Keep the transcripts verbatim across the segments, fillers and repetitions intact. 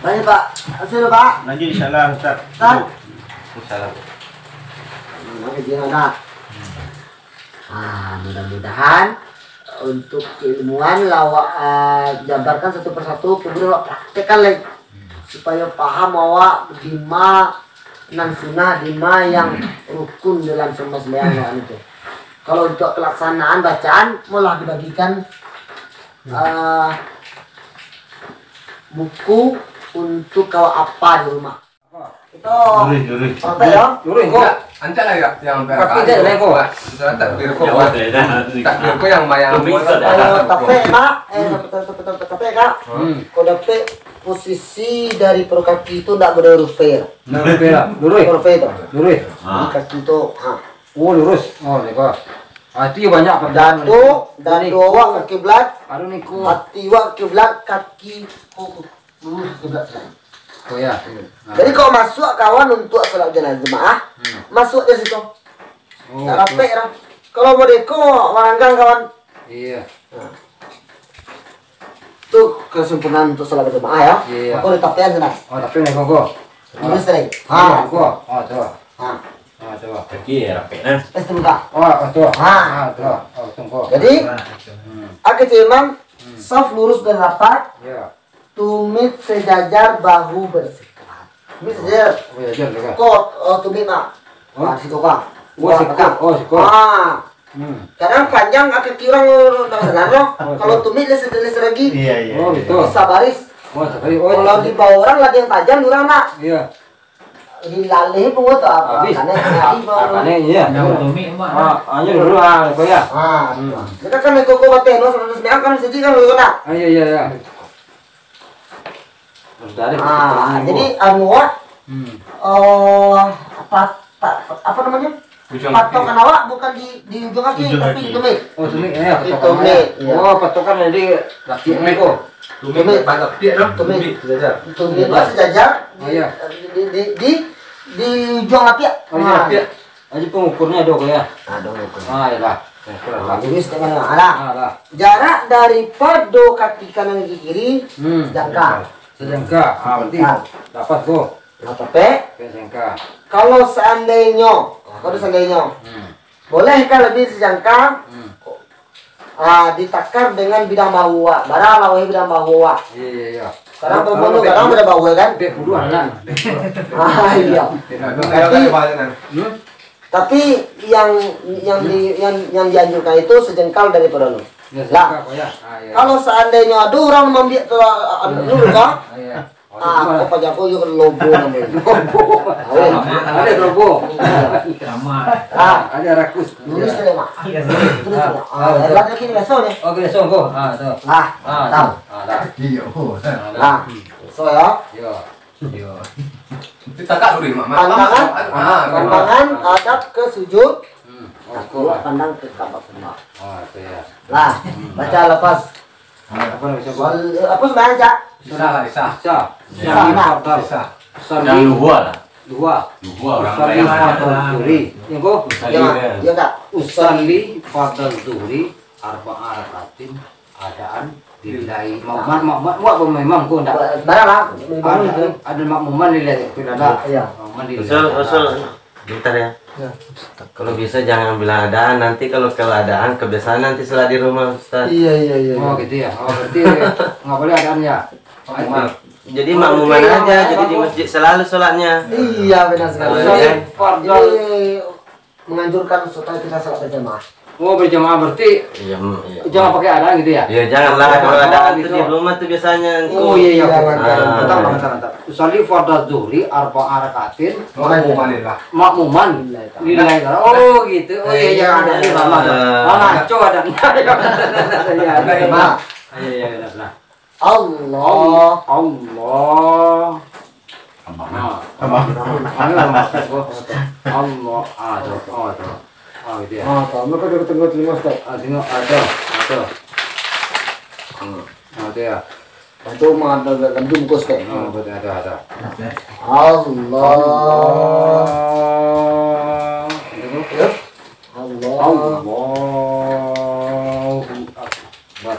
Baik, Pak. Hasil, Pak. Lanjut, insyaallah, Ustaz. Ustaz. Insyaallah. Mana dia ada? Ah, mudah-mudahan untuk keilmuan lah awak, ah, jabarkan satu persatu, kemudian awak praktekkan lai, supaya paham awak dima nan sunnah, dima yang rukun dalam sambah-, sembahyang awak itu. Kalau untuk pelaksanaan bacaan, malah dibagikan, ah, buku untuk awak apa di rumah. Itu. Lurih, lurih. Sampai, ya? Lurih, Ko. Ancak lah, ya, yang Kaki je, Ko. Takbir, Ko. Takbir, Ko, yang mayang. Kalau tapek, Mak, eh, sampai, sampai, sampai tapek, Kak. Hmm. Kalau dapek posisi dari paruik kaki itu ndak boleh rufe. Ndak rufe lah. Lurih. Rufe itu. Lurih. Jadi kaki itu, ha. Oh, lurus. Oh, lurus. Arti banyak. Dado, dado awak ke kiblat. Anu niko. Ati awak ke kiblat, kaki, oh, lurus kiblat. Oh, ya. Hmm. Nah. Jadi, kalau masuk kawan untuk salat jenazah jemaah, hmm, masuk di situ. Oh, tak rapek dah. Kalau modeko, maranggang kawan. Iya. Nah. Tu kesempurnaan untuk salat berjamaah, ya. Iya. Aku udah tapian sana. Oh, tapi nih, Koko. Terus, Teh. Iya, Koko. Oh, tuh. Ha. Ah, tuh. Kaki ya, rapek, nah. Eh, tunggu. Oh, oh, tuh. Ha. Ah, tuh. Oh, tunggu. Jadi, hmm, Kak Cik Imam, hmm, saf lurus dan rapat. Iya. Tumit sejajar, bahu bersekat. Tumit sejajar. Oh, iya, iya, iya. Kok, oh, tumit, Mak? Hah? Nah, situ, Kak. Oh, siku. Oh, siku. Ah. Hmm. Kadang panjang kaki urang, urang sadar, no. Oh, kalau tumit, les, les lagi. Iya, iya. Oh, betul. Sabaris. Oh, sabaris. Oh, kalau di bawah urang, lah yang tajam urang, nak. Iya. Dilaleh pun tu apa? Habis. Karena, karena, iya. Yang tumit, Mak. Ah, hanya dulu, ah, apa ya? Ah, hmm. Kita kan itu kau bateh, no, seratus meter kan, sedih kan, urang, nak. Ah, iya, iya, iya. Harus dari. Ah, jadi, anu, wak, hmm, eh, apa, apa, apa namanya? Ujung patokan kaki. Awak bukan di, di ujung kaki, ujung tapi kaki. Di tumit. Oh, tumit, ya, di patokan, tumit, ya. Oh, patokan jadi kaki. Tumit. Eko. Tumit, tumit. Tumit, tumit. Tumit sejajar. Tumit, oh, sejajar. Oh, iya. Di, di, di, di ujung lapiak. Oh, iya, nah, lapiak. Jadi pengukurnya ada, Ko, ya? Ada pengukurnya. Ah, iyalah. Pengukur lah. Nah, jadi setengah lah. Ah, lah. Jarak daripada kaki kanan ke kiri, hmm, sejangka. Sejangka. Ah, berarti sejangka. Dapat, Ko. Nah, tapi, sejangka. Kalau seandainya, nah, kalau seandainya, hmm, bolehkah lebih sejangka? Hmm. Ah, ditakar dengan bidang bahu awak. Bara lah, weh, bidang bahu awak. Iya, iya, iya. Kadang kalau, kalau pembunuh, kadang bidang bahu, kan? Bek puluh anak. Ah, iya. Tapi, hmm? Tapi yang, yang di, yang, yang dianjurkan itu sejengkal daripada anu. Ya, lah, sejengkal, ya. Ah, iya. Kalau seandainya ada orang mambiak tu, ah, anu, hmm, dulu, kan? Ah, iya. Ah, kok pajak ko yo lobo namonyo. Lobo. Tahu? Ada lobo. Iya. Ah. Ada rakus. Nulis tadi, Mak. Iya, nulis. Terus, ah, Mak. Ah, ah, betul. Lagi biasa ni. Oh, biasa, Ko. Ah, tu. Ah, ah, tahu. Ah, dah. Iya, oh. Ah, dah. Ah, so, ya. Iya. Iya. Itu takak dulu, Mak. Mak, pandangan, Mak, ah, pandangan, ah, hadap ke sujud. Hmm. Oh, takut, Ko. Pandang ke Ka'bah. Ah, itu ya. Lah, hmm, baca lafaz. Apa nama siapa? Wal-, apa sembahyang, Cak? Isya, Isya. Isya. Isya. Isya. Isya. Isya. Jangan lupa lah. Lupa. Lupa orang. Isya. Isya. Isya. Yang kau? Isya. Ya, ya, Kak. Usalli fardal zuhri arba'a rakaatin adaan lillahi. Makmuman, makmuman, buat apa memang kau ndak? Barang lah. Ada, ada makmuman lillahi. Tidak ada. Iya. Makmuman lillahi. Usul, usul. Bentar ya. Ya. Kalau bisa jangan bilang adaan, nanti kalau keadaan kebiasaan nanti setelah di rumah, Ustaz. Iya, iya, iya, oh, iya, gitu ya. Oh, berarti nggak boleh adaan ya. Jadi makmuman aja, jadi di masjid selalu sholatnya. Iya, benar sekali. Jadi menganjurkan supaya kita sholat berjamaah. Oh, berjamaah berarti. Iya, mm, iya. Jangan pakai adaan gitu ya? Iya, janganlah, kalau adaan tuh di rumah tuh biasanya. Oh, iya, iya, oke. Mantap, mantap, mantap. Usalli fardaz zuhri arba'a rakaatin makmuman lillahi ta'ala. Oh, gitu. Oh, iya, iya, ada di rumah. Ah, ngaco ada. Iya, iya, iya. Nah. Iya, iya, iya, nah. Allah. Allah. Abang. Ah. Abang. Allah. Ah, tu. Ah, tu. Ah, gitu ya. Ah, tu. Mereka dah tengok telinga, Ustaz. Ah, tengok. Ah, tu. Ah, tu. Hmm. Ah, tu ya. Itu mah ada dalam bungkus, Ustaz. Ah, betul, ada, ada. Allah. Allah. Gitu, ya. Allah. Allahu Akbar.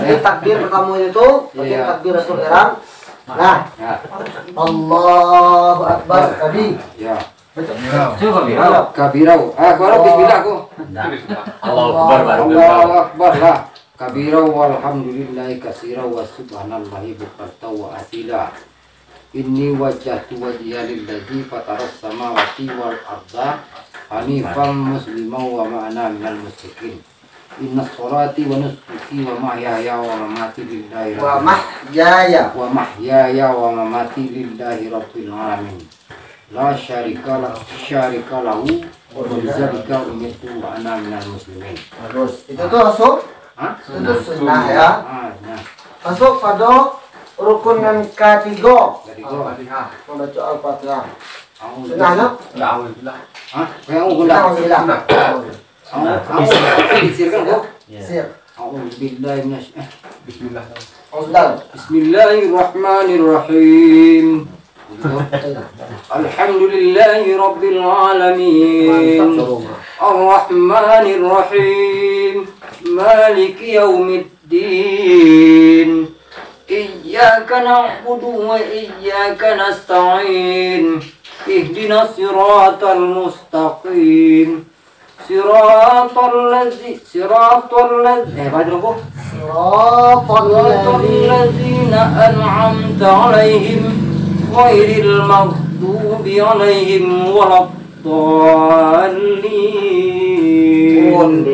Jadi, ya, takbir pertama itu, bagian, iya, takbiratul ihram. Nah. Ya. Allahu Akbar tadi. Ya. Baca. Cuba, Biro. Kabirau. Ah, kalau, oh, bismillah ko. Nah. Allahu Akbar, baru Allahu Akbar lah. Kabirau walhamdulillahi katsira wa subhanallahi bukratan wa asila. Inni wajjahtu wajhiya lilladzi fataras samawati wal arda hanifan musliman wa ma ana minal musyrikin. Inna sholati wa nusuki wa mahyaya wa mamati lillahi Wa rabbil mahyaya. Wa mahyaya wa mamati lillahi rabbil alamin. La syarika la-, syarika lahu wa bidzalika umirtu wa ana minal muslimin. Bagus. Itu tu masuk? Hah? Itu tu sunnah, ya. Ah, nah. Masuk pada rukun yang ketiga. Ketiga. Al-Fatihah. Membaca Al-Fatihah. A'udzu. Sunnah, no? Hah? Kayak a'udzu. Sunnah, a'udzu. A'udzu, a'udzu, sir kan, ko? Ya. Sir. A'udzubillahi minasy-, eh. Bismillah. A'udzubillah. Bismillahirrahmanirrahim. Alhamdulillahi rabbil alamin. Mantap, Bro. Arrahmanirrahim. Maliki yaumiddin. Iyyaka na'budu wa iyyaka nasta'in. Ihdinas siratal mustaqim. Siratal ladzi-, siratal ladzi-, eh, baca dulu, Bu. Siratal ladzina an'amta 'alaihim ghairil maghdubi 'alaihim waladdallin.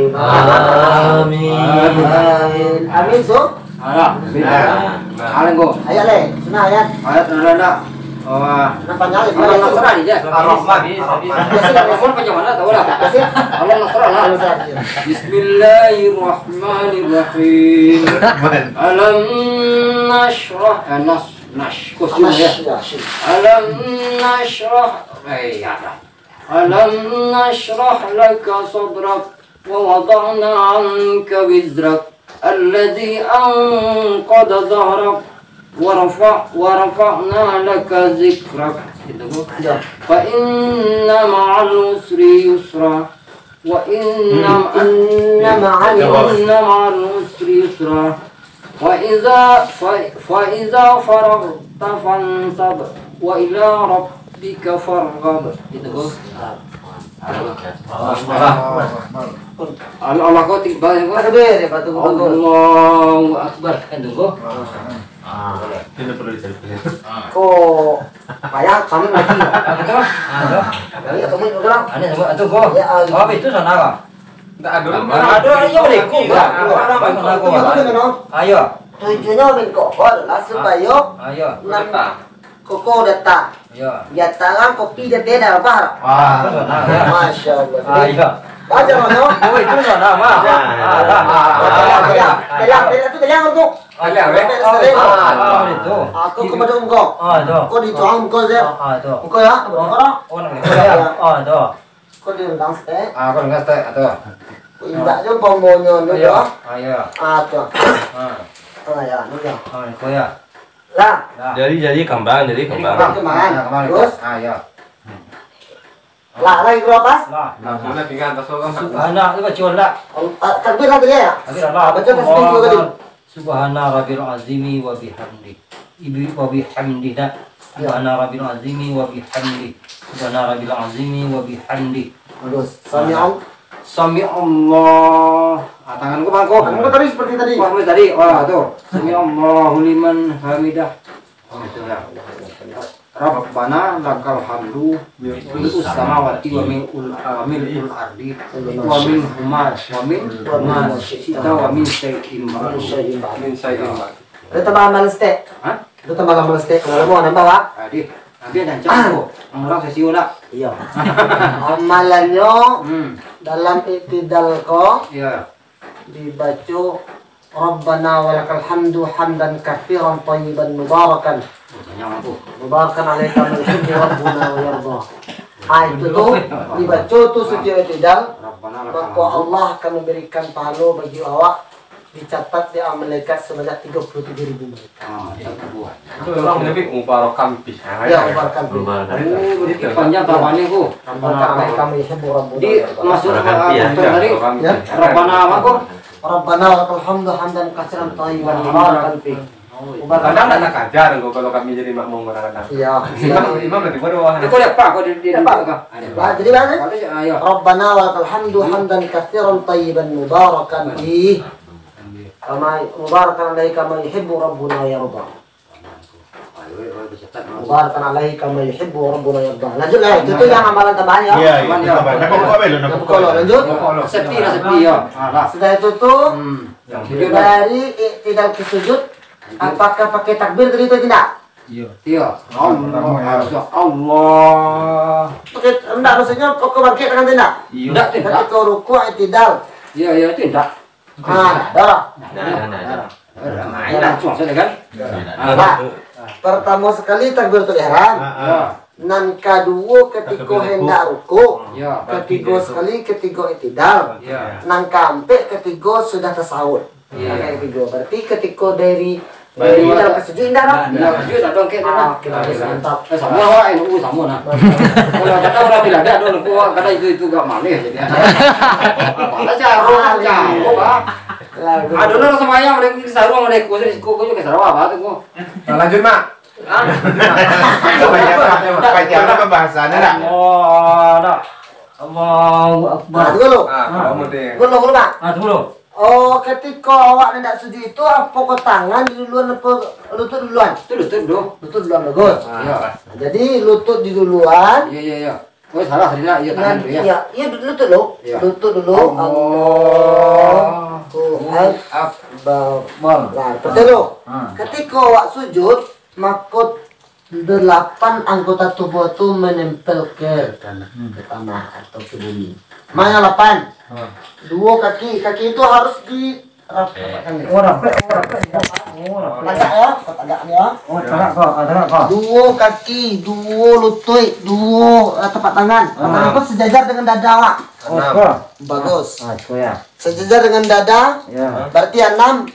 Amin. Amin. Amin, so. Alah. Nah. Alah, ko. Ayat le, sunnah ayat. Ayat, alah, alah. Wah. Kenapa nyari? Alam Nasrani je. Ar-Rahman. Ar-Rahman. Ar-Rahman panjang mana, tahu lah. Yasin. Alam Nasrani lah. Alam Nasrani. Bismillahirrahmanirrahim. Alam nasyrah, eh, nas-, nash-, kostum ya. Nash-, ya, sih. Alam nasyrah, eh, ya dah. Alam nasyrah laka sadrak wa wada'na 'anka wizrak alladzi anqadha zahrak wa rafa-, wa rafa'na laka zikrak. Gitu, Bu. Ya. Fa inna ma'al usri yusra. Wa inna, hmm, inna ma'al, inna ma'al usri yusra. Fa iza, fa, fa iza faraghta fansab, wa ila rabbika farghab. Gitu, Bu. Al-, Allah ko tiba, ya, ko? Takbir, ya, Pak, tunggu, tunggu. Allahu Akbar. Kan tunggu. Ah, tidak perlu dicari. Ko payah, kami lagi. Apa tu? Ah, tu. Lagi atau main orang. Ada sama tu, ko. Ya, ah. Oh, itu sana, ko. Ndak ado. Ndak ado, iyo, boleh, ko. Ya, ko. Ada, ada, ada, ada, ada. Ayo. Tujuannya main kohol lah, supaya, ah, ayo, nan koko datang. Iyo. Dia tarang kopi dia beda, apa? Wah. Masya Allah. Ah, iyo. Baca, Bang, yo. Oh, itu sana, mah. Ya. Ah, dah. Ah, dah, dah, dah. Dah, dah, dah, tu dah, tu. Ah, dah, eh. Dah, dah, dah. Ah, itu. Aku kepada engkau. Ah, itu. Kau dituang engkau saja. Ah, ah, itu. Engkau ya, kepada engkau. Oh, nak engkau ya. Ya. Ah, itu. Kau diundang setek. Ah, kau diundang setek, itu. Indak je umpamonyo tu, iyo. Ah, iyo. Ah, tu. Ah. Ah, ya, ni ya. Ah, engkau ya. Lah. Lah. Jadi, jadi kambang, jadi kambang. Jadi kambang. Kambang. Nah, kambang. Terus? Ah, iyo. Lah, lagi berapa? Lah. Nah, sudah tinggal atas orang. Subhana, itu baca lah. Om, ah, takbir lah tadi ya? Takbir lah. Ah, baca tasbih dulu tadi. Subhana rabbil azimi wa bihamdi. Ibi-, wa bihamdi, nah. Ya. Subhana rabbil azimi wa bihamdi. Subhana rabbil azimi wa bihamdi. Bagus. Sami Allah. Sami Allah. Ah, tangan ko, tangan ko. Tangan ko tadi seperti tadi. Wah, seperti tadi. Wah, tu. Sami Allahu liman hamidah. Oh, itu ya. Rabbana lakal hamdu, mil'us samawati wa mil'ul, wa mil'ul ardi, wa min huma, wa min huma syi'ta wa min syai'in ba'du. Min syai'in ba'du. Itu tambah amal setek. Hah? Itu tambah amal setek. Kalau mau nambah, Pak. Tadi, nanti ada cak ko. Orang sesio lah. Iya. Amalannyo, hmm, dalam iktidal ko. Iya. Dibaco, "Rabbana walakal hamdu hamdan katsiran thayyiban mubarakan." Oh, banyak tu. "Mubarakan alaika man yuhibbu Rabbuna wa yarda." Ah, itu tu dibaco tu setiap iktidal. Allah akan memberikan pahala bagi awak, dicatat di amal malaikat sebanyak tiga puluh tujuh ribu malaikat. Ah, tak buat. Itu orang lebih mubarakan fi. Ya, mubarakan fi. Oh, berarti panjang tahapannya, ko. Mubarakan alaihi kama yuhibbu rabbuna. Di masuk ke tadi, ya. Rabbana apa, ko? Rabbana lakal hamdu hamdan katsiran thayyiban mubarakan fi. Kadang tak nak ajar ko kalau kami jadi makmum kadang-kadang. Iya. Imam, imam nanti bodoh. Itu kau lihat apa? Kau di, di, di apa? Ada. Jadi, Bang, eh? Ada, ayo. Rabbana walakal hamdu hamdan katsiran thayyiban mubarakan fi. Kama mubarakan alaihi kama yuhibbu rabbuna wa yarda. Mubarakan alaihi kama yuhibbu rabbuna wa yarda. Lanjutlah, itu tu yang amalan tambahan, ya. Iya, iya. Aman, ya. Nak buka belum? Nak buka belum? Lanjut. Sepi lah, sepi, ya. Ah, lah. Sudah itu tu, hmm, dari i'tidal ke sujud, apakah pakai takbir tadi tu tidak? Iya. Iya. Allah, Allah. Pakai, enggak, maksudnya kau bangkit tangan tu enggak? Iya. Enggak, tidak. Ketika rukuk, i'tidal. Iya, iya, itu tidak. Ah, dah. Nah, nah, nah, nah. Main langsung saja kan? Nah, pertama sekali takbiratul ihram. Ah, ah. Nan kaduo ketika hendak rukuk. Ya. Ketiga sekali ketika i'tidal. Ya. Nan kaampek ketika sudah tasahud. Ya. Nan ketiga. Berarti ketika dari, dari dalam ke sujud indah dah. Nah, nah. Sujud tak dong, kek, dah. Ah, oke, bagus, mantap. Eh, sama awak, N U sama nah. Kalau kata orang bilang, "Dah, dah, aku awak kata itu, itu gak manis," jadi ada. Apalah, jarum, jarum, Pak. Lah, aduh, lah, sama ayam, ada di sarung, ada kuah, di kuah, kuah, kuah, sarung apa tu, kuah? Nah, lanjut, Mak. Hah? Supaya, supaya ada pembahasannya, nak? Oh, nak. Allahu Akbar. Nah, dulu. Ah, kamu deh. Dulu, dulu, Mak. Ah, dulu. Oh, ketika awak hendak sujud itu, apo ko tangan duluan, apo lutut duluan? Itu lutut dulu. Lutut duluan, bagus. Ah, ya. Jadi, lutut di duluan. Iya, iya, iya. Oh, salah tadi nak. Iya, tangan dulu, ya. Iya, iya, lutut dulu. Iya. Lutut dulu. Allah. Allahu Akbar. Nah, betul tu. Ah. Ketika awak sujud, mako delapan anggota tubuh tu menempel ke tanah, hmm, ke tanah atau ke bumi. Mana lapan? Ah. Dua kaki, kaki itu harus di rap-, rapatkan. Oh, rapek, oh, rapek. Oh, rapek. Tagak ya, tagak ya. Oh, tagak ko, ah, tagak ko. Dua kaki, dua lutut, dua, eh, tapak tangan. Ah. Tapak tangan tu sejajar dengan dada awak. Oh, ko. Bagus. Ah, ko ya. Sejajar dengan dada, ya, berarti anam.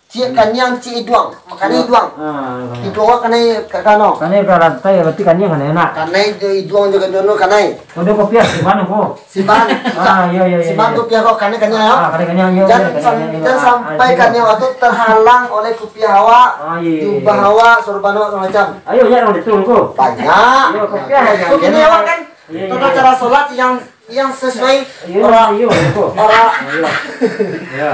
Ciek kaniang, ciek iduang. Makanai iduang. Ah, iduang awak kanai ka kano. Kanai ka lantai, berarti kaniang kanai nak. Kanai jo iduang jo kaniang kanai. Kau ada kopiah di mana ko? Simpan. Ah, iya, iya, iya. Simpan kopiah ko, kanai kaniang, ya. Ah, kanai kaniang, iya. Jangan, iya, sam-, iya, iya, jangan sampai kaniang awak tu terhalang oleh kopiah awak, ah, iya, iya, iya, jubah awak, sorban awak, segala macam. Ayo, ya, orang itu ko. Banyak. Iya, kopiah aja. Kini awak kan, iya, iya, tata cara solat yang yang sesuai. Iya, orang, iya, iya, kok. Orang. Iya. Iya.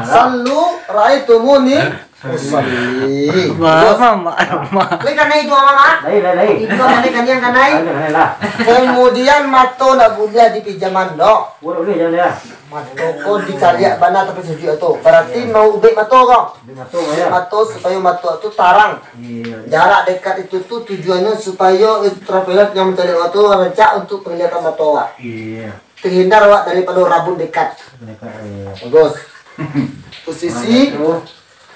Sallu ra'aitumuni usalli. Mama, mama. Lai kanai iduang, Mak? Lai, lai, lai. Iduang kanai, kaniang kanai. Lai, lai lah. Kemudian mato ndak buliah dipijaman doh. Buliah, buliah, jangan ya. Mato ko dicaliak bana tapi sujud tu. Berarti, iya, mau ubek mato ko. Di mato, ya. Mato supaya mato tu tarang. Iya. Jarak dekat itu tu tujuannya supaya ultraviolet yang mencari awak tu rancak untuk penglihatan mato awak. Iya. Terhindar awak daripada rabun dekat. Dekat, iya. Bagus. Posisi. Nah, gitu.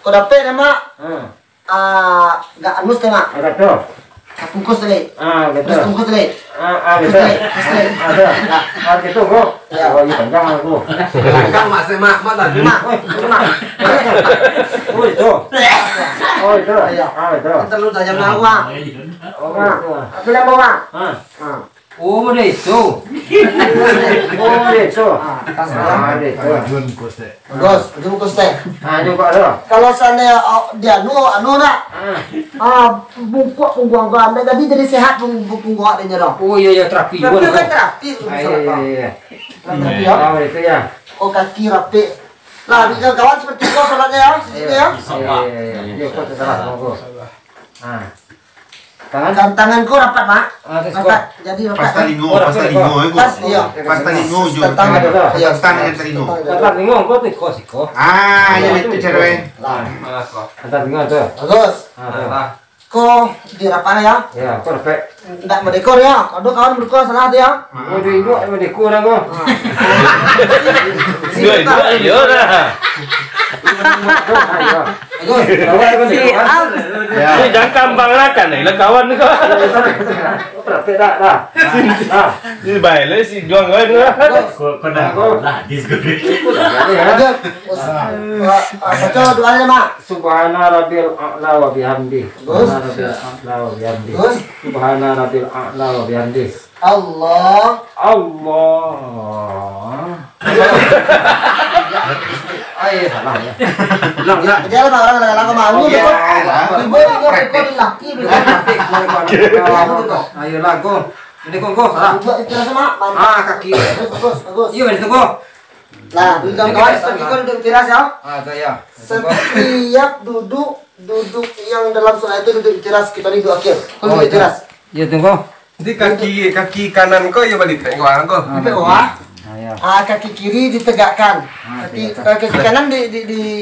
Kau dapat dah, Mak? Hmm. Ah, gak anus tengah. Agak tu. Bungkus tadi. Ah, gitu. Terus bungkus tadi. Ah, ah, gitu. Bungkus tadi, bungkus tadi. Ah, ada. Ah, gitu, bro. Ya. Oh, iya, panjang aku. Panjang, Mak, saya, Mak, Mak, tadi, Mak. Mak. Oh, itu. Oh, itu. Iya. Ah, itu. Terlalu tajam lah, Mak. Oh, Mak. Aku dah bawa. Ah. Ah. Oh, itu. Oh, itu. Ah, pas. Ah, itu. Bagus, itu bagus teh. Ah, itu kok ada. Kalau seandainya, oh, dia anu, anu nak. Ah. Ah, bungkuk pungguang kau, anda jadi, jadi sehat pung-, pungguang adanya dong. Oh, iya, iya, terapi. Terapi juga kan terapi, ah, iya, iya, iya. Terapi, ya. Oh, itu ya. Oh, kaki rapik. Lah, kawan-kawan seperti itu salatnya ya, sini ya. Iya, iya, iya, iya. Iya, kok terserah sama aku. Ah. Tangan? Kan tanganku rapat, Mak. Ah, terus rapat. Kok? Jadi rapat. Pas talingo, oh, pas rapat talingo, kok. Eh, kok. Pas, iya. Pas talingo, pas jo. Tangan, iya. Pas tangan, talingo. Pas talingo, kok tu, kok, siko. Ah, iya, itu cara, eh. Lah. Pas talingo tu. Bagus. Ah, tu. Lah. Ko dirapah ya? Ya, ko rapek. Ndak merdeka ya. Aduh, kawan merdeka salah dia. Oh, dia induk, eh, merdeka dah ko. Ah. Induk, induk, iya dah. Ayo. Bagus. Bagus. Si Am. Ya. Ini jangka bang rakan, eh, lah kawan ko. Rapek dah, dah. Dah. Ini baik lah si Juang kan. Bagus. Ko-, kena ko. Nah, dis ko. Lanjut. Us-, ah, ah, baca doanya, Mak. Subhana rabbil a'la wa bihamdi. Terus? Subhana rabbil a'la wa bihamdi. Terus? Subhana rabbil a'la wa bihamdi. Allah. Allah. Ai, salah ya. Ulang, ulang. Jangan orang lama-lama malu. Oh, iya. Ibu, ibu, ibu, laki, ibu. Ayolah, go. Ini kok, go, salah. Ibu, itu rasa, Mak. Ah, kaki. Bagus, bagus, bagus. Iya, itu, go. Nah, kawan-kawan, seperti itu duduk tiras ya. Ah, itu ya. Setiap duduk, duduk yang dalam surat itu duduk tiras, kita ni duduk akhir. Kau duduk tiras. Iya, tunggu. Jadi kaki, kaki kanan ko iyo balipek ko, ko. Ah, lipek bawah. Ah, ya. Ah, kaki kiri ditegakkan. Ah, kaki, kaki kanan di, di, di,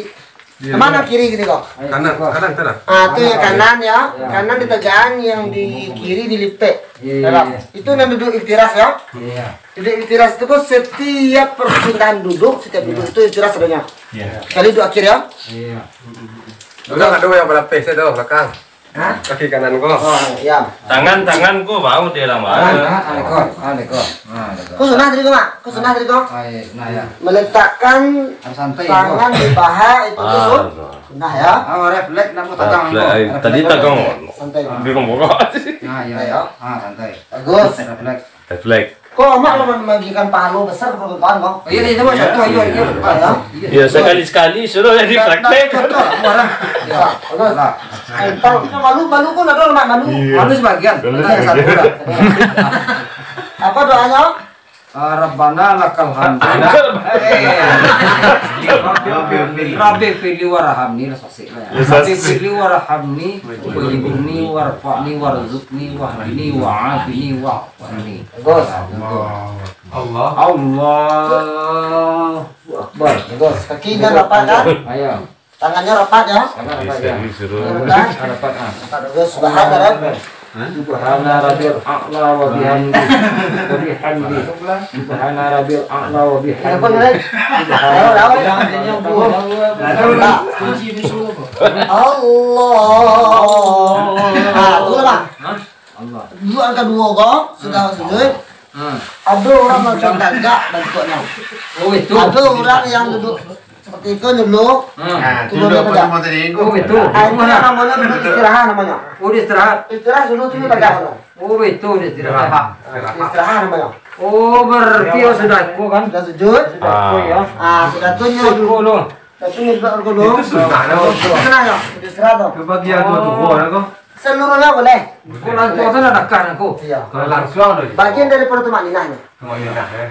kemana kiri gini ko? Kanan, kanan, kanan. Ah, tu yang kanan ya. Ya. Kanan ditegakkan, yang di kiri dilipek. Iya, iya, iya. Itu nan duduk iftiras ya. Iya. Duduk iftiras itu ko setiap perpindahan duduk, setiap duduk itu iftiras adanya. Iya. Kali duduk akhir ya. Iya. Udah ada yang balapeh saya tu belakang. Hah? Kaki kanan ko. Oh, iya. Tangan, tangan ko bau dia lah, Mak. Tangan, tangan, aleko, aleko. Ah, aleko. Ko sunah tadi ko, Mak? Ko sunah tadi ko? Ah, iya, sunah ya. Meletakkan tangan di paha itu ko sun-, sunah ya. Ah, refleks nak tagang ko. Tadi tagang. Santai. Di rumah ko. Ah, iya, iya. Ah, santai. Bagus. Refleks. Refleks. Ko Amak lah mambagikan pahalo besar kepada kawan ko. Oh, iya, iya, coba contoh, iya, iya. Iya, sekali-sekali suruh jadi praktek. Contoh, orang. Iya. Bagus. Nah. Entar kita malu, malu ko nak ada, Mak, malu. Iya. Malu sebagian. Malu sebagian. Satu orang. Apa doanya? Ah, Rabbana lakal hamdu. Eh. Rabbi firli warhamni, lah sasik lah ya. Iya, sasik. Rabbi firli warhamni, waghfirli warfa'ni warzuqni wahdini wa'afini wa'fu anni. Bagus. Allah. Allahu Akbar. Bagus. Kaki jangan rapat, kan? Ayo. Tangannya rapat, ya. Tangan rapat, ya. Bisa disuruh. Rapat, ah. Rapat, bagus. Subhana Rabb-, Subhana Rabbil A'la wa bihamdi. Wa bihamdi. Subhana Rabbil A'la wa bihamdi. Apa, Nek? Subhana Rabbil A'la. Allah. Ah, tu lah, Bang. Allah. Duduk angka duo ko, sudah sujud. Hmm. Ado urang macam tagak bantuaknyo. Oh, itu. Ado urang yang duduk seperti itu dulu. Hmm. Nah, tu duduk dulu apa tadi? Oh, itu. Ah, itu namonyo duduk istirahat namonyo. Oh, istirahat. Istirahat dulu tu tagak tu. Oh, itu dia istirahat. Istirahat. Ah, istirahat namonyo. Oh, berarti sudah ko kan? Sudah sujud. Sudah ko, ya. Ah, sudah tu nyo dulu. Sudah tu nyo dulu. Itu sunnah, no. Sunnah, no. Istirahat tu. Kebagian tu, oh, tu, ko. Seluruhnya boleh. Ko langsung sana dakar ko. Iya. Kalau langsung tu. Bagian daripada tumakninah ni. Tumakninah, eh.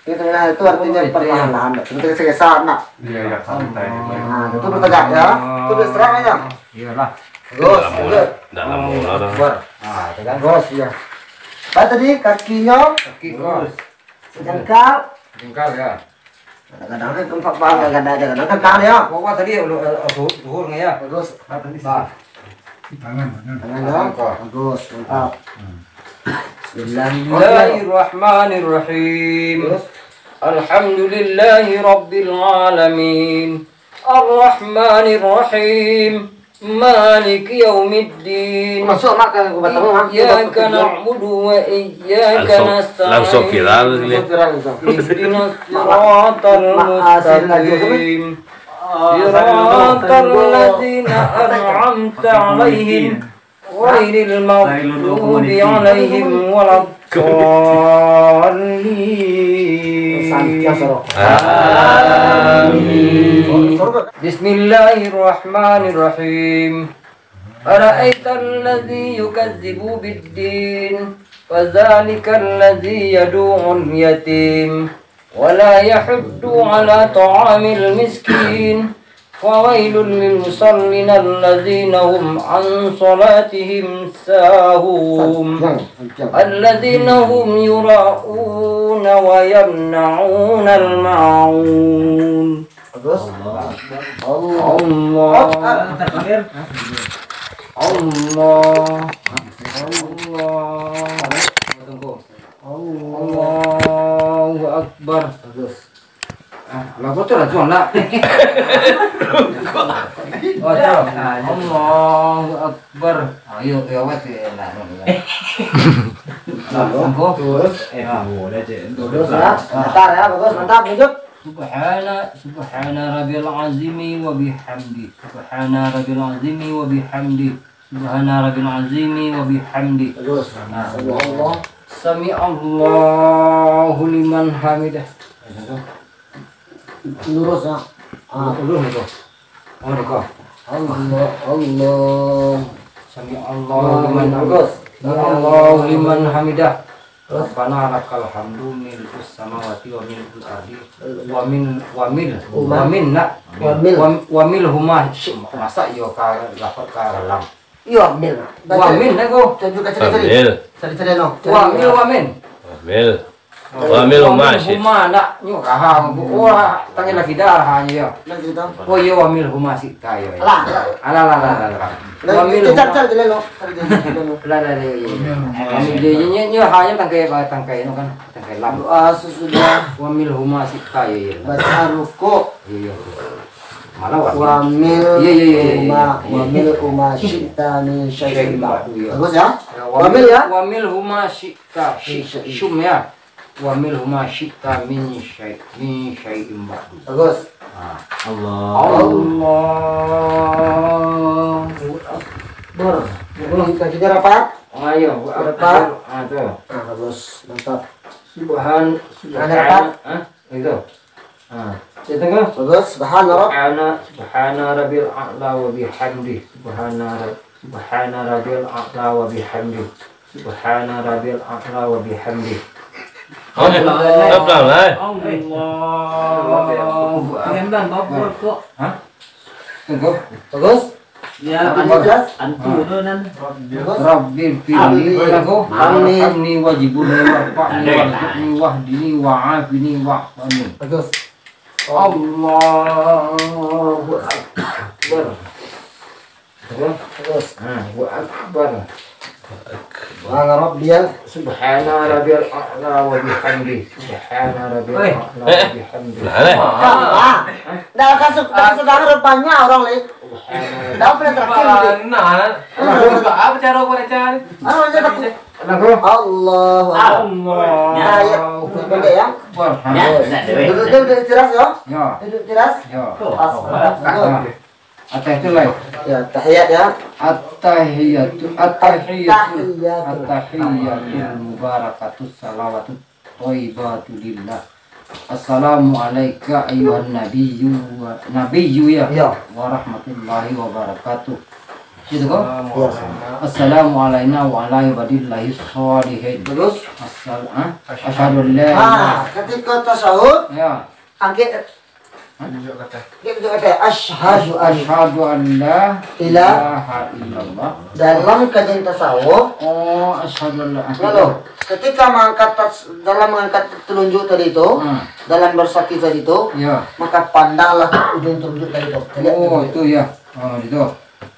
Jadi tumakninah itu artinya perlahan-lahan, tak? Seperti gesek-gesek, nak. Iya, iya, santai. Nah, itu bertegak, ya. Itu bergerak aja. Iyalah. Terus, terus. Dah lama lah. Akbar. Ah, itu kan. Terus, iya. Baik, tadi kakinya. Kaki terus. Sejengkal. Sejengkal, ya. Kadang-kadang kan tempat bang, kadang-kadang, kadang-kadang kan tangan, ya. Bawa tadi, eh, eh, zuhur, zuhur, ya. Terus. Nah. Tangan, tangan. Tangan, ya. Bagus, mantap. Hmm. Bismillahirrahmanirrahim. Terus? Alhamdulillahirabbil alamin. Arrahmanirrahim. Maliki yaumiddin. Masuk, Mak, ke batang, Mak. Iyyaka na'budu wa iyyaka nasta'in. Langsung, langsung viral ini. Ihdinas siratal mustaqim. Siratal ladzina an'amta 'alaihim ghairil maghdubi 'alaihim waladdallin. Amin. Bismillahirrahmanirrahim. Ara'aital ladzi yukazzibu biddin, fadzalikal ladzi yadu'ul yatim, wa la yahuddu 'ala ta'amil miskin, fawailul lil musallin, alladzina hum 'an shalatihim sahun, alladzina hum yura'una wa yamna'unal ma'un. Terus? Allah. Allah. Allah. Allah. Allahu Akbar. Terus. Ah, lah, kau tu lah, Juang, nak. Baca. Allahu Akbar. Ayo, ayo, awas, ya, nah, nah, nah. Halo. Angko. Terus, eh, Ah. tunggu dah, Cik. Terus, ya. Mantap, ya, bagus, mantap, lanjut. Subhana, subhana rabbil azimi wa bihamdi. Subhana rabbil azimi wa bihamdi. Subhana rabbil azimi wa bihamdi. Bagus. Nah. Subhanallah. Sami Allahu liman hamidah. Lurus, ya. Ah. Lurus, lurus. Oh, deka. Allah, Allah. Sami Allahu liman hamidah. Sami Allahu liman hamidah. Rabbana lakal hamdu mil'us samawati wa mil'ul ardi wa min, wa mil, Huma. wa min, nak. Wa mil. Wa, wa mil huma. Masa iyo ka lafaz ka dalam. Iyo, mil. Wa mil, nak, ko. Tunjuk ka sini, sini. Ambil. Cari, cari, no. Wa mil, wa min. Ambil. Wa mil huma syi'ta. Huma nak nyo kaha. Wah, tangan lagi darah nyo. Lagi tu. Oh, iyo, wa mil huma syi'ta, iyo, iyo. Alah. Alah, alah, alah, alah. Wa mil huma. Cari, cari, cari, no. Cari, cari, cari, no. Alah, alah, iyo, iyo. Wa mil, iyo, iyo, iyo, iyo, ha, iyo tangkai, tangkai, no, kan. Tangkai lam. Doa sesudah. Wa mil huma syi'ta, iyo, iyo. Baca rukuk. Iyo, iyo. Malah wa mil. Wa mil Iyo, iyo, iyo, iyo. huma, Iyo. wa mil huma syi'ta min syai'in ba'du. Iyo. Bagus, ya? Ya, Wa mil, ya? wa mil huma syi'ta. Min syai'. Syum, ya. Wa mil huma syi'ta min syai', min syai'in ba'du. Bagus. Ah. Allah. Allahu Akbar. Ini kakinya rapat. Ah, iyo. Rapat. Ah, tu. Ah, bagus. Mantap. Subhan-, Tangan rapat. subhan-, ah, itu. Ah, itu kan? Bagus. Subhana Rabb. Subhana, subhana rabbil a'la wa bihamdi. Subhana Rabb-, subhana rabbil a'la wa bihamdi. Subhana rabbil a'la wa bihamdi. Oh, pelan-pelan, eh. Allahu Akbar. Hah? Tunggu. Bagus. Ya, Apa? Anjas. Antu Ah. tu nan. Bagus. Rabbi firli Amin. lahu Amin. warhamni wajibuni warfa'ni Amin. warzuqni wahdini wa'afini wa'afini. Bagus. Allahu Akbar. Terus. Terus. Allahu Akbar. Subhana rabbiyal. Subhana rabbiyal a'la wa bihamdi. Subhana rabbiyal Oi. a'la wa Eh. bihamdi. Nah, eh. Ah. Dah kasih, dah kasih banyak orang, Li. Subhana Dah pernah terakhir, Li. Mana? Apa cara kau baca ni? Ah, baca tak? Allahu Akbar. Allah. Nah, ya. Pendek, ya. Akbar. Ya, Bagus. Duduk, duduk, duduk keras, ya. Ya. Duduk keras. Ya. Pas. Ya. Bagus. Atahiyatu lai. Ya, tahiyat ya. At-tahiyatu, at-tahiyatu, At-tahiyatu. At-tahiyatul mubarakatus salawatut thayyibatu lillah. Assalamu alaika ayyuhan nabiyyu wa, nabiyyu ya. Ya. Wa rahmatullahi wa barakatuh. Gitu kok? Ya. Assalamu alaina wa ala ibadillahi sholihin. Terus? Assal-, ah? Asyhadu an la Ah, ilaha ketika tasawuf, Ya. angkat Hah? Dia tunjuk kata, "Asyhadu an Asyhadu an la Ila- ilaha illallah." Dalam kajian tasawuf, Oh, asyhadu an la Lalu, ketika mengangkat tas-, dalam mengangkat telunjuk tadi itu, Hmm. dalam bersakit tadi itu, Ya. maka pandanglah ujung telunjuk tadi itu. Lihat Oh, telunjuk. itu ya. Oh, itu.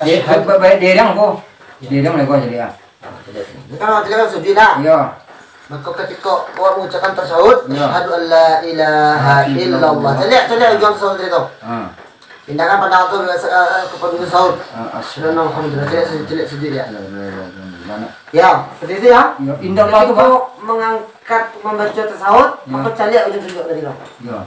Eh, Asyhadu ba-, baik derang ko. Derang lah ko jadi ah. Kan awak tadi kan sujud lah. Ya. Maka ketika awak mengucapkan tasawuf, Ya. "Asyhadu an la ilaha illallah." Caliak, caliak ujung tasawuf tadi tu. Ha. Pindahkan pandang tu ke, eh, ke ujung tasawuf. Ha, asyhadu. Asyhadu anna Muhammadan Rasulullah. Caliak sujud, caliak sujud ya. La ilaha illallah. Ya, seperti itu ya. Ya, indallah tu, Ketika Bang. mengangkat membaca tasawuf, Ya. maka caliak ujung tasawuf tadi tu. Ya.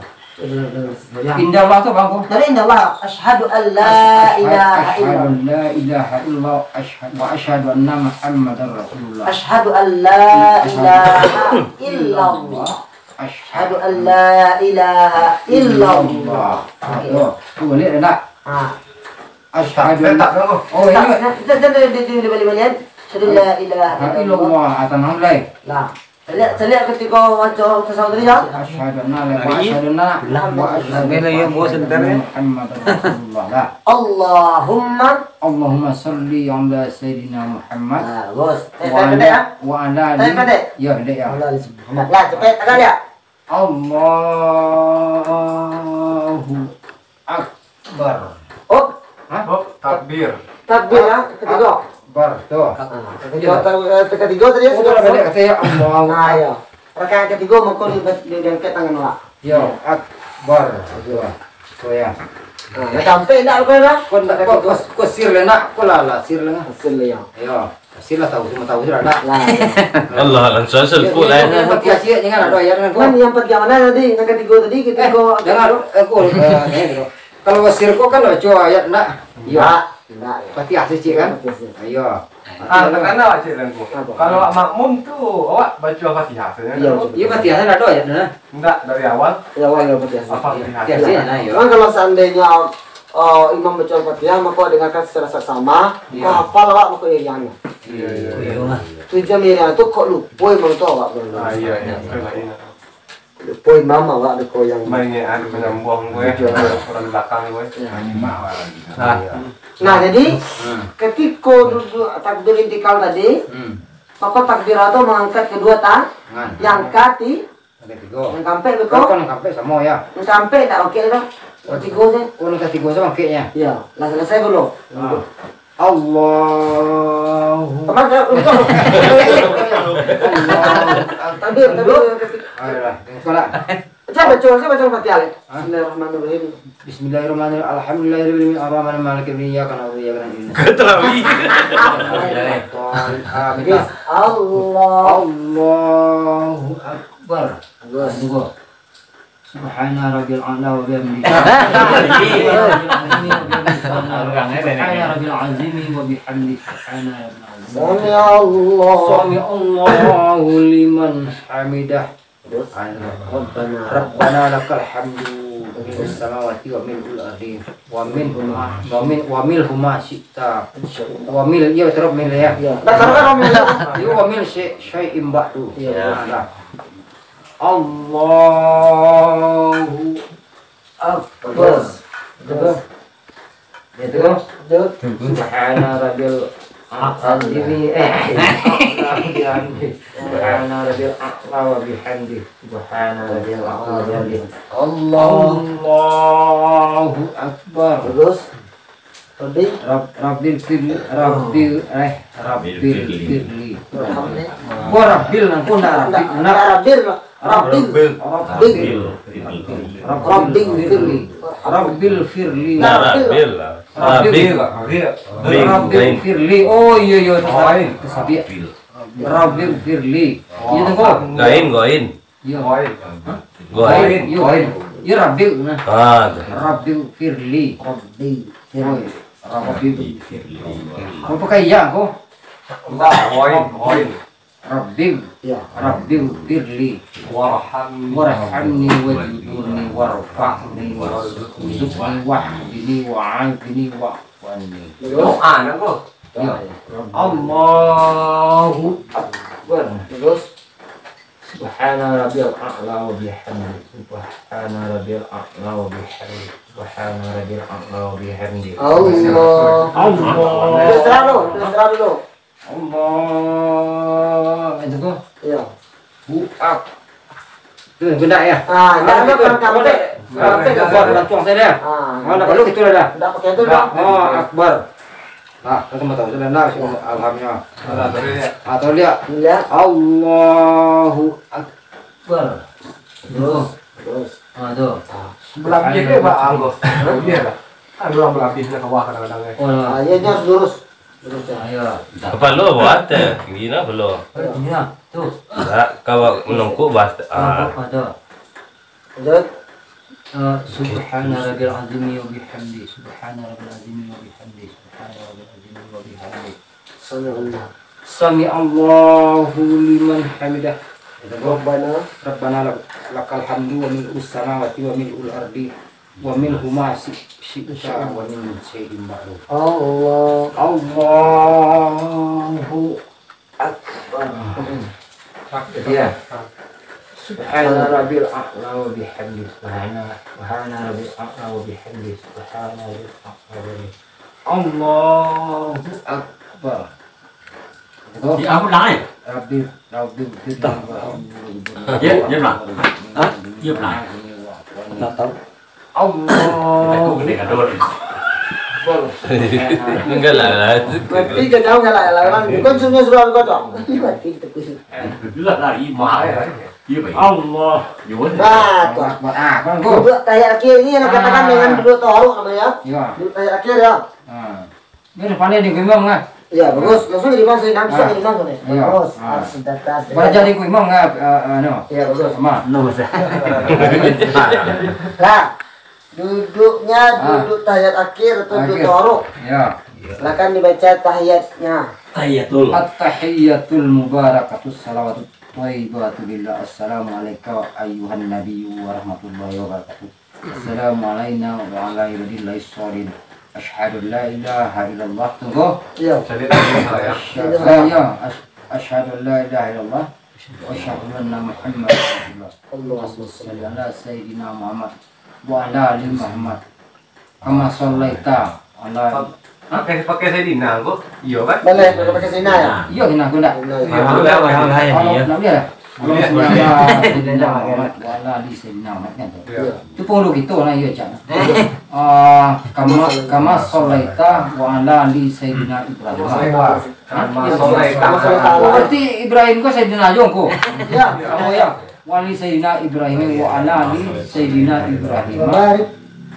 Indallah tu, Bang, ko. Dari indallah, asyhadu an la Asyhadu, ilaha asyhadu illallah. an la ilaha illallah, asyhadu, wa asyhadu anna Muhammadar Rasulullah. Asyhadu an la Asyhadu ilaha illallah. Asyhadu an la ilaha illallah. Ah, Oke. tu. Tu balik dah nak. Ah. Asyhadu an Tetap, Bang, ko. Oh, Tetap, ini. tetap, tetap, tetap, tetap, balik, balik, balik. Asyhadu an la ilaha Ha, illallah. illallah. Ah, tanang mulai. Lah. Caliak, caliak ketika baca tasawuf tadi, ya. Asyhadu anna la Lagi? asyhadu anna Lah. wa asyhadu Sampai lah, ya, anna bos, sebentar, ya. Muhammadar Rasulullah. Lah. Allahumma. Allahumma salli ala Sayyidina Muhammad. Nah, bos. Eh, Wa pendek, ala, ya? wa ala Tapi ali. pendek? Ya, pendek, ya. Ala ali Muhammad. Lah, cepat, agak dia. Allahu Akbar. Oh, Hah? Oh, takbir. takbir, ya, ketiga. Akbar, tu. Ah, ketiga, ta-, eh, ketiga tadi ya, Oh, sudah, sudah sudah. kata ya Allah. Nah, ya. Rakaat ketiga, maka di, di, diangkat tangan lah. Ya, Akbar. Tu, tu ya. Ah, dah sampai ndak kau dah? Kau ndak, kau, kau, kau sir lah nak, kau lah, lah sir lah. Sir lah, ya. Iyo, sir lah tahu, semua tahu sudah dah. Lah. Allah, langsung sempur lah. Iyo, iyo, Fatihah sir, jangan ada ayat dengan kau. Kan yang Fatihah mana tadi? Yang ketiga tadi, kita Eh, kau jangan, eh, kau, eh, ni dulu. Kalau sir kau kan baca ayat nak? Iyo. Ndak, ndak. Fatihah sir kan? Fatihah sir. Iyo. Ah, takana awak cek Tuanku. Apa? Kalau awak makmum tu, awak baca Fatihah saja. Iya, betul. Iya, Fatihah kan ada ayat dah. Enggak, dari awal. Dari awal ya Fatihah. Apa Fatihah? Fatihah sih, nah, iya. Cuman kalau seandainya, eh, imam baca Fatihah, maka dengarkan secara saksama, Iya. kau hafal awak maka iriangnyo. Iya, iya, iya. Iya. Tujuan iriang tu kok lupa imam tu awak belum. Ah, iya, iya. Betul, iya. Lupo imam awak deko yang Maingean penyambung gue, Betul. orang belakang gue. Ya. Nah, jadi Hmm. ketiko duduk takbir intikal tadi, Hmm. maka takbir tu mangangkat kedua ta-, Tangan. yang kati, Ada tiga. yang kampek Kalau beko, kan kampek sama ya. yang kampek tak oke dah. Oh, Tiga je. Oh, nak tiga sama angkeknya. Ya, lah selesai dulu. Ah. Allahu Teman saya untuk Allah. Takbir, takbir. Ayolah, tengok lah. Saya baca, saya baca Fatihah, Lek. Hah? Bismillahirrahmanirrahim. Bismillahirrahmanirrahim. Alhamdulillahirabbil alamin. Arrahmanirrahim. Maliki yaumiddin. Iyyaka na'budu wa iyyaka nasta'in. Kau terawih. Amin. Allah. Allahu Akbar. Bagus. Subhana rabbiyal a'la wa bihamdi. Subhana rabbiyal azimi wa bihamdi. Subhana rabbiyal azimi. Sami Allah. Sami Allahu liman hamidah. Terus. Rabbana. Rabbana lakal hamdu mil'us samawati wa mil'ul ardi wa min huma wa min wa mil huma syi'ta. Wa mil, iya, terus mil ya. Iya. Nah, karena kan mil. Iya, wa mil syai-, syai'im ba'du. Iya. Nah, dah. Allahu Akbar. Terus. Terus. Itu. Terus. Subhana rabbil a'la wa bihamdi. Subhana rabbil a'la wa bihamdi. Subhana rabbil a'la wa bihamdi. Allahu Akbar. Terus. Rabbi. Rab-, Rabbil firli, Rabbil, eh, Rabbil firli. Warhamni. Wah, Rabbil, ampun, dah, Rabbil. Ndak, ndak Rabbil, Rabbil. Rabbil. Rabbil. Rabbil firli. Rabbil firli. Nah, Rabbil. Rabbil. Rabbil. Rabbil. Rabbil firli. Oh, iya, iya, itu salah. Itu salah. Rabbil firli. Iya, tu, kok. Gain, gain. Iya. Goin. Hah? Goin. Goin. Iya, Rabbil, nah. Ah, tu. Rabbil firli. Rabbil firli. Rabbil firli. Kau pakai ya, kau? Enggak, goin, goin. Rabbil. Iya. Rabbil firli. Warhamni. Warhamni wajburni warfa'ni warzuqni wahdini wa'afini wa'fu anni. Terus? Doa, nak, kau? Iya. Allahu Akbar. Terus? Subhana rabbiyal a'la wa bihamdi. Subhana rabbiyal a'la wa bihamdi. Subhana rabbiyal a'la wa bihamdi. Allah. Allah. Terserah lu, terserah dulu. Allah. Itu tuh. Iya. Hu ak. Tu benar ya? Ah, enggak, Ah, enggak, betul. Bukan kampek. Bukan Kampek kampek. Buat lantuang saya dia. Ah, Mana enggak. Kalau gitu dah. Enggak pakai itu dah. Oh, Akbar. Nah, kan sama tahu sudah nah, alhamnya. Nah, terus ya. Ah, tahu dia? Iya. Allahu Akbar. Terus. Terus. Ah, tu. Belah kiri ke, Pak? Ah, bos. Iya lah. Kan orang belah kiri ke bawah kadang-kadang, eh. Oh, Ah, iya, dia harus lurus. Lurus ya. Ah, iya. Kepala bawah atas, kiri nah bawah. Eh, iya, tu. Enggak, kalau menungkuk bawah atas. Ah. Menungkuk, ah, tu. Lanjut. Eh, Subhana rabbil azimi wa bihamdi. Subhana rabbil azimi wa bihamdi. Subhana rabbil azimi wa bihamdi. Sami Allah. Sami Allahu liman hamidah. Rabbana. Rabbana lak-, lakal hamdu wa mil'us samawati wa mil'ul ardi wa mil'u ma syi-, syi'ta wa min syai'in ba'du. Allah. Allahu Akbar. Iya. Subhana rabbil a'la wa bihamdi. Subhana, subhana rabbil a'la wa bihamdi. Subhana rabbil a'la wa bihamdi. Allahu Akbar. Ya, aku ulang, eh. Rabbi, Rabbi, Rabbi. Ya, ya, ulang. Hah? Ya, ulang. Nggak tahu. Allah. Aku kena gaduh. Enggak lah, lah. Berarti dia jauh galak lah, orang. Bukan suruh suruh kau tu. Berarti kita kusik. Itulah lah, imam. Iyo, Pak. Allah. Yo, Pak. Nah, tu. Ah, kan, Ko. Duduak tahiyat akhir ni yang katakan Ah. dengan duduak tawaruk namanya. Iya. Duduak tahiyat akhir, ya. Ah. Ini udah pandai di imam, kan? Iya, bagus. Langsung jadi imam, saya langsung Ah. jadi imam, kan, ya? Iya. Bagus. Ah. Harus data, harus Belajar data. Di imam, kan? Ah, ah, no. Iya, bagus. Sama. No, Ustaz. Lah, duduknya Ah. duduk tahiyat akhir atau duduk Akhir. tawaruk. Iya. Silakan dibaca tahiyatnya. Tahiyatul. At-tahiyyatul mubarakatus salawatut thayyibatu lillah. Assalamu alaika ayyuhan nabiyyu wa rahmatullahi wa barakatuh. Assalamu alaina wa ala ibadillahis shalihin. Asyhadu an la ilaha illallah. Tunggu. Iya. Asyhadu, iya. Asy-, asyhadu an la ilaha illallah. Wa asyhadu anna Muhammadan rasulullah. Allahumma shalli ala sayyidina Muhammad wa ala ali Muhammad. Kama shallaita ala Pakai, pakai Sayyidina ko? Iyo kan? Boleh, pakai, pakai Sayyidina ya? Iyo, Sayyidina ko ndak? Sayyidina. Iyo, Kalau boleh, boleh, boleh, ndak boleh. Boleh. Allahumma shalli ala Sayyidina Muhammad wa ala ali Sayyidina Muhammad kan tu. Iya. Itu penghulu kita lah, iyo, Cak. Ah, kama, kama shallaita wa ala ali Sayyidina Ibrahim. Kama shallaita. Oh, berarti Ibrahim ko Sayyidina Ajo ko? Iya. Oh, ya. Wa ali Sayyidina Ibrahim wa ala ali Sayyidina Ibrahim. Mubarak.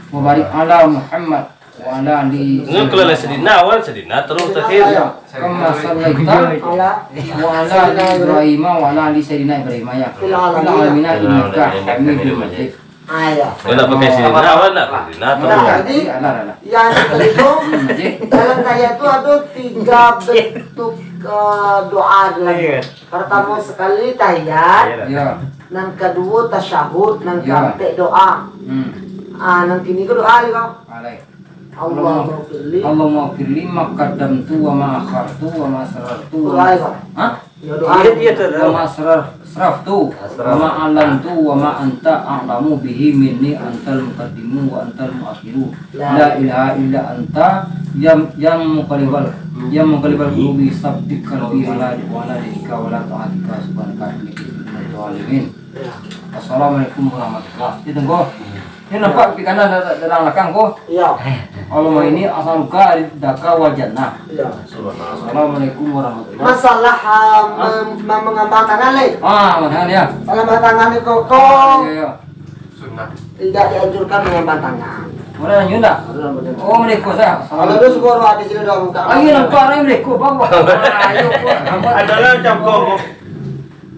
Mubarak ala Muhammad wa ala ali Ini kalau Sayyidina Sayyidina awal, Sayyidina terus terakhir. Iya. Kama shallaita Ala. wa ala ali Ibrahim wa ala ali Sayyidina Ibrahim, ya. Fil Fil alamin. alamin innaka Hamidum Majid. Ah, ya. Kalau nak pakai Sayyidina awal, nak Sayyidina terus. Nah, jadi, Alah, alah, alah. yang tadi tu, Hmm, jadi. dalam tahiyat tu ada tiga bentuk, eh, doa dalam. Iya. Pertama sekali tahiyat, Iya. Ya. Nan kaduo tasyahud, nan Ya. kaampek doa. Hmm. Ah, nan kini ko doa lagi, Bang. Alai. Allahumma firli. Allahumma firli ma qaddamtu wa ma akhartu wa ma asrartu wa ma Doa, Bang. Hah? Ya, doa. Iya, iya, tu, tu. Wa ma asrar-, asraftu. Asraftu. Wa ma a'lantu wa ma anta a'lamu bihi minni antal muqaddimu wa antal muakhiru. La. La ilaha illa anta ya, ya muqallibal, ya muqallibal qulubi, tsabbit qalbi ala, ala dinika wa la ta'atika subhanaka inni kuntu minadh dhalimin. Ya. Assalamualaikum warahmatullahi. Itu kok. Ini nampak di kanan ada dalam belakang kok. Iya. Allahumma inni as'aluka ridhaka wal jannah. Iya. Assalamualaikum warahmatullahi. Masalah, ah, Hah? mem-, mem-, mengambang tangan, leh. Ah, mengambang tangan, ya. Kalau mengambang tangan ni kok, kok Iya, iya. Sunnah. tidak dianjurkan mengambang tangan. Boleh lanjut tak? Boleh, boleh. Oh, mereka sah. Kalau tu syukur, ada sini dah buka. Ah, iya, nampak orang mereka, bang. Ah, ayo, kok. Adalah macam kau, kok.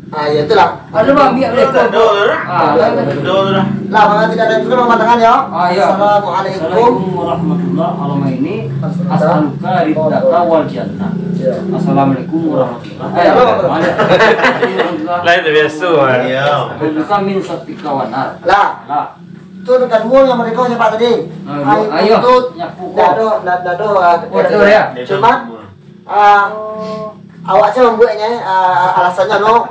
Ah, ya, itulah. Ada, bang, biar mereka. Ada, ada. Ah, ada. Ada, ada. Lah, bang, tidak ada juga mengambang tangan, ya. Ah, ya. Assalamualaikum. Assalamualaikum warahmatullahi wabarakatuh. Allahumma inni as'aluka ridhaka wal jannah. Ya. Assalamualaikum warahmatullahi Ayo, wabarakatuh. Lain tu biasa, kan? Iya. Bukan min satika wanar. Lah. Lah. Tu nan kaduo yang mereka nyapak tadi. Ah, Air ayo. Putut, Nyapu ko. Dak ado, dak, dak ado, ah, Oh, dak ado, ya? Cuman, ah, awak saya membuatnya, ah, alasannya no.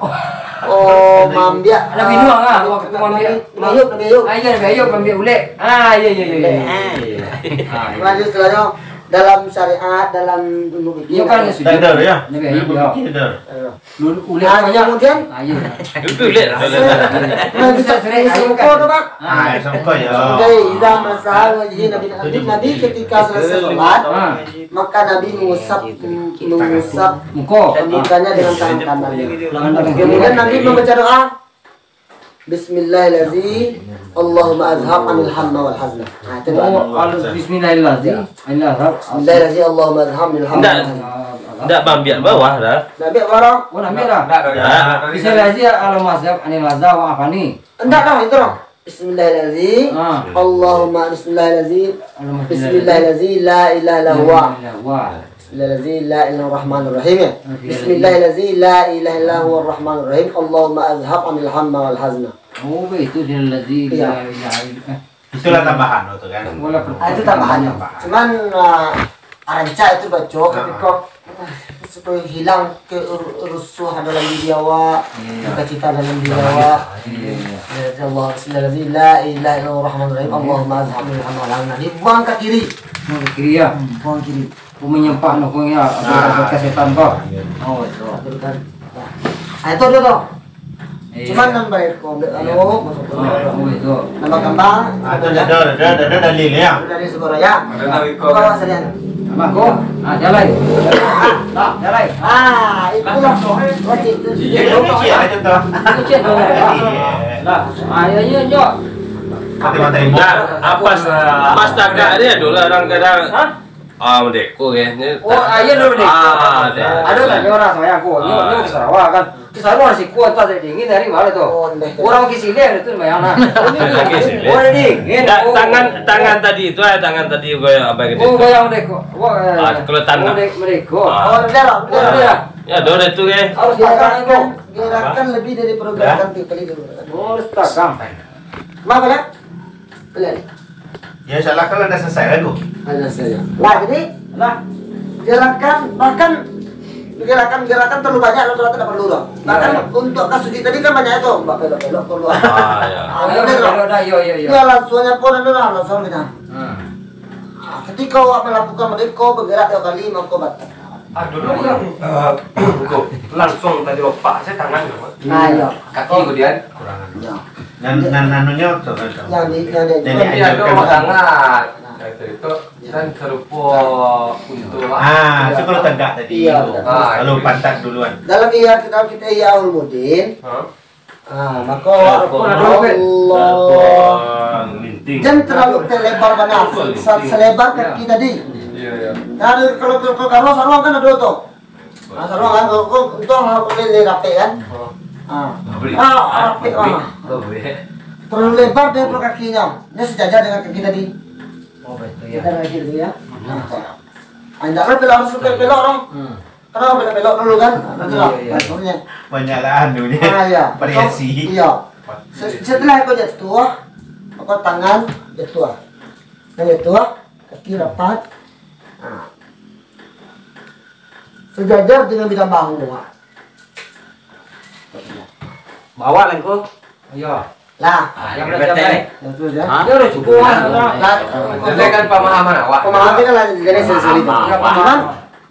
Oh, mambiak, Ada ah, minuang, ah, waktu mambiak. Nabi Ayub, Nabi Ayub. Ah, iya, Nabi Ayub mambiak ulek. Ah, iya, iya, iya, iya. Ulek, ah. Ah, iya. Lanjut setelahnya, dalam syariat, dalam ilmu fikih. Iya kan, sujud. Standar, ya? Nabi Ayub, Ilmu ya. Fikih standar. Ayo. Lun-, ulek Ah, banyak. Kemudian? Ah, iya. Itu ulek. Nah, bisa, Sering, bisa sering, buka sering. Tu, Pak. Ah, Ah, iya. Sama ya. Oke, iza masaha wajhi Nabi, Nabi, Nabi ketika selesai sholat, Ah. maka Nabi mengusap, mengusap Muko. mukanya dengan tangan kanannya. Tangan kanan. Kemudian Nabi membaca doa, "Bismillahirrahmanirrahim. Allahumma azhab anil hamma wal hazna." Nah, itu doa. Oh, al-, bismillahirrahmanirrahim. Bismillahirrahmanirrahim. Allahumma azhab anil hamma Ndak. wal hazna. Ndak mambiak bawah dah. Nak ambil bawah dah? Oh, nak ambil dah? Ndak, ndak, Ndak. ndak, ndak. Bismillahirrahmanirrahim. Allahumma azhab anil laza wa afani. Ndak dah, itu dah. Bismillahirrahmanirrahim. Ah. Allahumma bismillahirrahmanirrahim. Allahumma Bismillahirrahmanirrahim. La ilaha illa huwa. La ilaha illa huwa. Bismillahirrahmanirrahim. La ilaha rahmanirrahim, ya. Bismillahirrahmanirrahim. Bismillahirrahmanirrahim. La ilaha illa huwa rahmanirrahim. Allahumma azhab anil hamma wal hazna. Oh, itu dia lazi Iya. la ilaha illa. Itulah tambahan tu kan. Walaupun Ah, itu tambahan. Tambahan. Cuman, ah, rancak itu baca Ah. ketika, ah, supaya hilang ke ru-, rusuh dalam diri awak, Iya. duka cita dalam diri Iya. awak. Iya, iya. Ya Allah, bismillahirrahmanirrahim. La ilaha illallah rahmanirrahim. Iya. Allahumma azhab anil hamma wal hazna. Dibuang ke kiri. Buang ke kiri, ya. Hmm, buang kiri. Aku menyempat nak kau ya, aku Nah. ada pakai setan kau. Iya. Oh, itu. Aturkan. Nah. Ah, itu dia tu. Iya. Cuman nan baik kau ambil anu, Iya. masuk ke Ah, dalam. Oh, itu. Nambah kambang. Ah, tu ada, ada, ada, ada dalil ya. Ada dalil sebuah raya. Ada dalil kau. Bawa sekalian. Mangko, ah, jalan. Nah, jalan. Ah, itulah wajib tu. Iya, iya, iya, iya. Itu cek tu. Nah, ah, iya, iya, iya. Mata-mata ibu. Nah, apa sa-, pas tagak dia tu lah orang kadang, ah, merdeka, ya. Oh, ah, iya, dulu merdeka. Ah, ada. Ada tak orang sama aku? Ini, ini ke Sarawak kan. Saruang siko, atau ada dingin dari mana tu? Oh, ndeh. Urang Bugis Ilir tu sembahyang nah. Bugis Ilir. Oh, ada dingin. Oh. Tangan, tangan tadi itu, ah, tangan tadi goyang apa gitu? Oh, goyang deh kok. Wah, eh. Ah, kalau tangan. Oh, dek, mereka. Ah. Oh, udah lah, udah lah. Ya, udah tu, eh. Harus tagak, gerakan, gerakan lebih dari pergerakan tiap kali dulu. Oh, harus tagak. Mana, mana? Balik. Ya, insyaallah kalau dah selesai lagu. Dah selesai, ya. Lah, jadi, lah, gerakan, bahkan gerakan-gerakan terlalu banyak, lo sholat tidak perlu, loh. Bahkan, iya, iya, untuk kasus tadi kan banyak itu, mbak belok-belok keluar. Ah, iya. Ah, oh, iya, betul, iya, loh. Iya, iya, iya. Ya, langsung aja pun, anu lah, langsung kita. Hmm. Ah, ketika awak melakukan mereka bergerak dua kali, maka batal. Ah, dulu orang, eh, langsung tadi opak saya tangan, Pak. Nah, iya. Kaki kemudian kurang. Iya. Nan, nan anunyo tu, tu. Yang di, yang di, yang di, ada dianjurkan. Tangan. Nah, itu, itu kan serupa untuk, ah, itu kalau tegak tadi. Iya, betul. Ah, kalau itu. Pantat duluan. Dalam Ihya kita, kita Ihya Ulumuddin. Hah? Ah, maka Allah. Jan terlalu terlebar bana, se-, selebar kaki tadi. Iya, iya. Nah, kalau, kalau, kalau saruang kan ada tu. Nah, saruang kan, kalau, kalau, itu hal boleh rapek kan? Oh. Ah. Ah, rapek, ah. Terlalu lebar dia tu kakinya. Dia sejajar dengan kaki tadi. Oh, betul, ya. Kita lagi dulu, ya. Hmm. Ah, tidak boleh pelok, harus pelok, pelok, dong. Hmm. Kenapa belok-belok dulu kan? Nah, itulah, iya, iya, iya, maksudnya. Banyak lah anunya. Ah, iya. Variasi. Iya. Se-, setelah kau jatuh, kau tangan jatuh. Tangan jatuh, kaki rapat. Nah. Sejajar dengan bidang bahu, Pak. Bawa lah, Ngku. Iya. Lah. Ah, yang dia betul. Betul, ya. Hah? Dia udah cukup, Mas. Lah. Itu kan pemahaman awak. Pemahaman kan lah, jadi sendiri. Pemahaman. Cuman,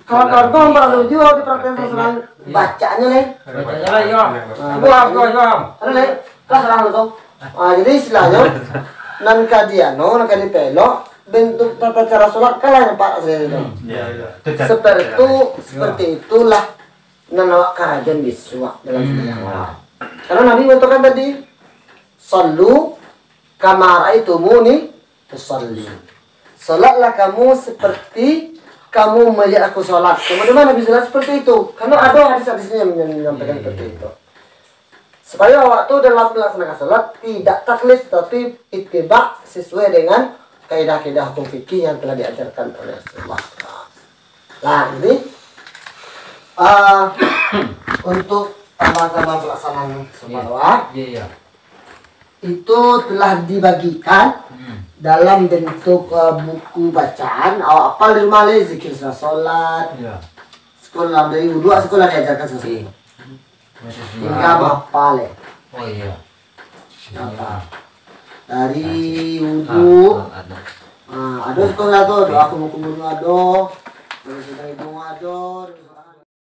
kalau kawan-kawan perlu juga dipraktekin sesuai bacaannya, leh. Bacaannya lah, iya. Nah, buang, buang, buang. Ada, leh. Kelas orang tu. Ah, jadi istilahnya, nan ka dianu, nan ka dipelok, bentuk tata cara sholat kalah yang pak asli itu. Hmm. Iya, iya. Seperti itu, seperti itulah nan awak karajoan bisuak dalam sembahyang awak. Karena Nabi mengatakan tadi, "Shallu kama ra'aitumuni usalli." Salatlah kamu seperti kamu melihat aku salat. Cuma di mana Nabi salat seperti itu? Karena ada hadis-hadisnya yang menyampaikan seperti itu. Supaya awak tu dalam melaksanakan salat tidak taklid, tapi ittiba sesuai dengan kaidah-kaidah hukum fikih yang telah diajarkan oleh Rasulullah. Nah, jadi, ah, untuk tambah-tambah pelaksanaan salat, iya, iya, iya, itu telah dibagikan, hmm, dalam bentuk, ah, buku bacaan. Awak apal di rumah, leh, zikir salat. Iya. Sekolah dari wudhu, sekolah diajarkan sesuatu. Iya. Tinggal apa, leh? Oh, iya. Apa? Dari wudhu. Ah, ah, ada. Ah, ada sekolah tu, doa kumur-kumur ada. Dari sudah hidung ada.